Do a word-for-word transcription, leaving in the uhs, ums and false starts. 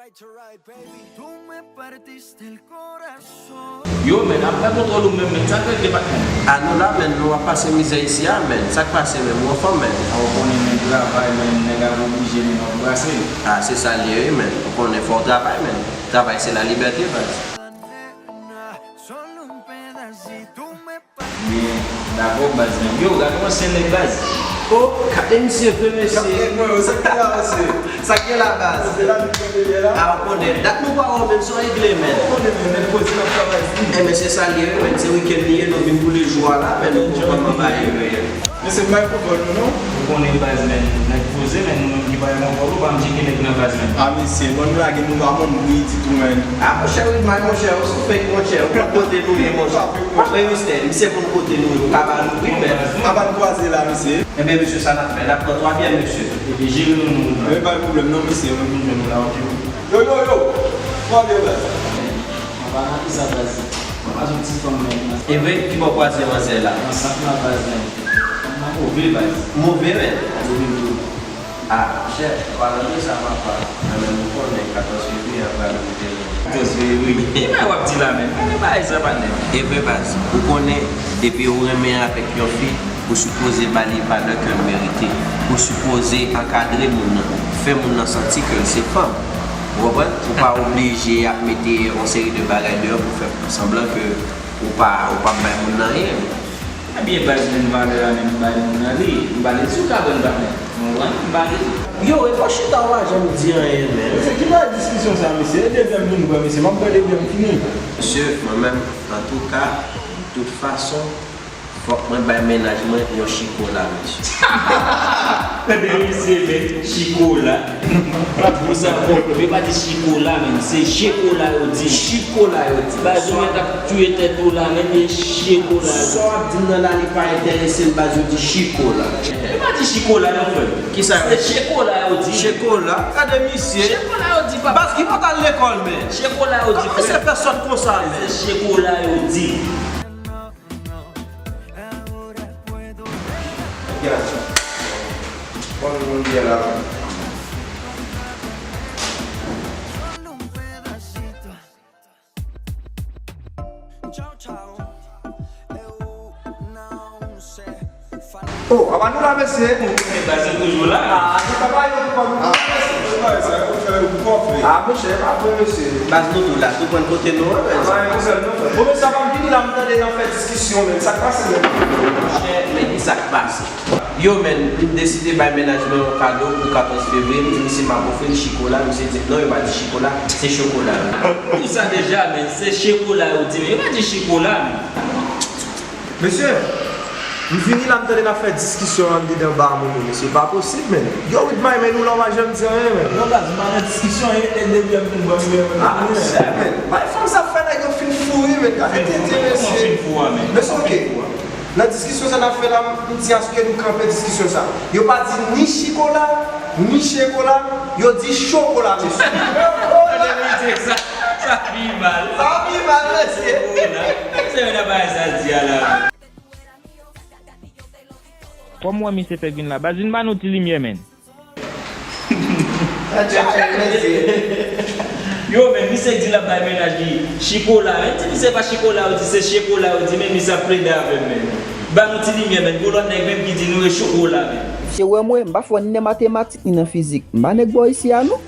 Yo, men, ap bay kontwòl ou menm, men, sa k regle, patnè? A nou la, men, nou ap pase mizè isi a, men. Sa k pase, men, ou anfòm, men? A, ou konnen, men, travay, men, nèg ap oblije, men, ap brase. A, se sa l ye, wi, men. Ou konnen, fò w travay, men. Travay, se lalibète, baz. Men, dakò, baz, men. Yo, gade yon ansyen nèg, baz. O, gade misye vre, mesye. Sa k gen la, mesye? Sa k gen la, baz? Se la nou konnen la. A, ou konnen. Dat nou pa wè w, men, se yon regle, men. Ou konnen, men, nèg poze nan travay, wi. E, men, se sa l ye, men. Se wikenn li ye, nou vin pou le jou a la, men, nou konprann mwen ba yo, men. Mesye, m bay kontwòl nou, non? Ou konnen baz, men. Nèg poze, men, nou menm ki pa gen kontwòl, ou pa m tcheke nèg nan baz, men. A, mesye, bon, nou lage nou pa konn bri ditou, men. A, monchè, wi, may, monchè, ou sou fake, monchè, ou pa kote nou ye, monchè. Wi, mistè, misye konn kote nou ye, ou ka ba nou bri, men. A pa n kwaze la, mesye. Enben, mesye, sa n ap fè, n ap pran twa byè, mesye. Epi jere nou, nou, nou. Men pa gen pwoblèm, non, mesye, mwen vin jwenn nou la, oke? Yo, yo, yo! Twa byè, baz. Anba nan ki sa, baz? Anba sou ti fanm, men. E vre, ki bò kwaze manzè la? Nan sant la, baz, men. Nan move, baz. Move, men. Move, move. A, monchè, palan de sa, papa. Nan menm ou konnen, katòz fevriye a pral rive, men. Katòz fevriye. E bagay w ap di la, men. E bagay sa, patnè. E vre, baz. Ou konnen, depi ou renmen avèk yon fi, ou sipoze ba li valè ke l merite. Ou sipoze ankadre moun nan, fè moun nan santi ke l se fanm. Ou konprann? Ou pa oblije ap mete yon seri de bagay deyò pou fè sanblan ke ou pa, ou p ap bay moun nan anyen. Ebyen, baz, menm valè a, menm bay moun nan li. M ba li di w ka ban m, patnè. Ou konprann? M ba li. Yo, e pa chita w pa janm di anyen, men. Mesye, ki bagay diskisyon sa, mesye? E devyè m vin pran, mesye. M ap pran devyè m fini. Mesye, mwen menm, antouka, tout fason, fòk mwen bay mennaj mwen yon chikola, mesye. Tande misye, men, chikola. Pou sa pwoblèm, yo pa di chikola, men, se chikola yo di. Chikola yo di. Baz, ou mèt ap touye tèt ou la, men, men chikola yo di. Sa w ap di m nan la, li pa enterese m, baz, yo di chikola. Yo pa di chikola, non, frè m. Kisa yo di? Se chikola yo di. Chikola? Gade misye. Chikola yo di, papa. Baz, ki pa t al lekòl, men. Chikola yo di, frè. Kòman misye fè sòt konsa, men? Se chikola yo di. Gade sa. Bon, bon, byen la. Oh, apa nou la, mesye? Baz, nou toujou la. Ah, nou pa bay yo pou nou, mesye. Ah, monchè, pa vre, mesye. Baz, nou tou la, tou pran kote nou an, men. Bon, men sa pa vini la, m tande y ap fè diskisyon, men. Sa k pase, men? Monchè, men ki sa k pase? Yo, men, m deside bay mennaj mwen yon kado pou katòz fevriye. M di misye m ap ofri l chikola. Misye di m non, yo pa di chikola, se chokola. Ou sa deja, men, se chekola yo di, men yo pa di chikola, men. Mesye, m vini la, m tande n ap fè diskisyon anndedan ba moun yo, mesye. Pa posib, men. Yo, with my man, ou la, w pa janm di anyen, men. Non, baz, m pa nan diskisyon, e, e depi m vin bò, men. Ah, shit, men. Bay fanm sa fè nèg yo fin fou wi, men. Gade tete, mesye. Fin fou a, men. Mesye, ok. Nan diskisyon sa n ap fè la, m di aske nou kanpe diskisyon sa. Yo pa di ni chikola, ni chekola, yo di chokola, mesye. Sa, sa pi mal. Sa pi mal, mesye. Chokola. Se yon bagay sa di a la. Kòm w wè misye fèk vin la, baz, vin ban nou ti limyè, men. Yo, men, misye di l ap bay mennaj li chikola. Men di misye pa chikola yo di, se chekola yo di, men misye ap plede avè m, men. Ban nou ti limyè, men. Gon lòt nèg menm ki di nou e chokola, men. Misye wè mwen, m pa fò ni nan matematik, ni nan fizik. M pa nèg bò isi a, non.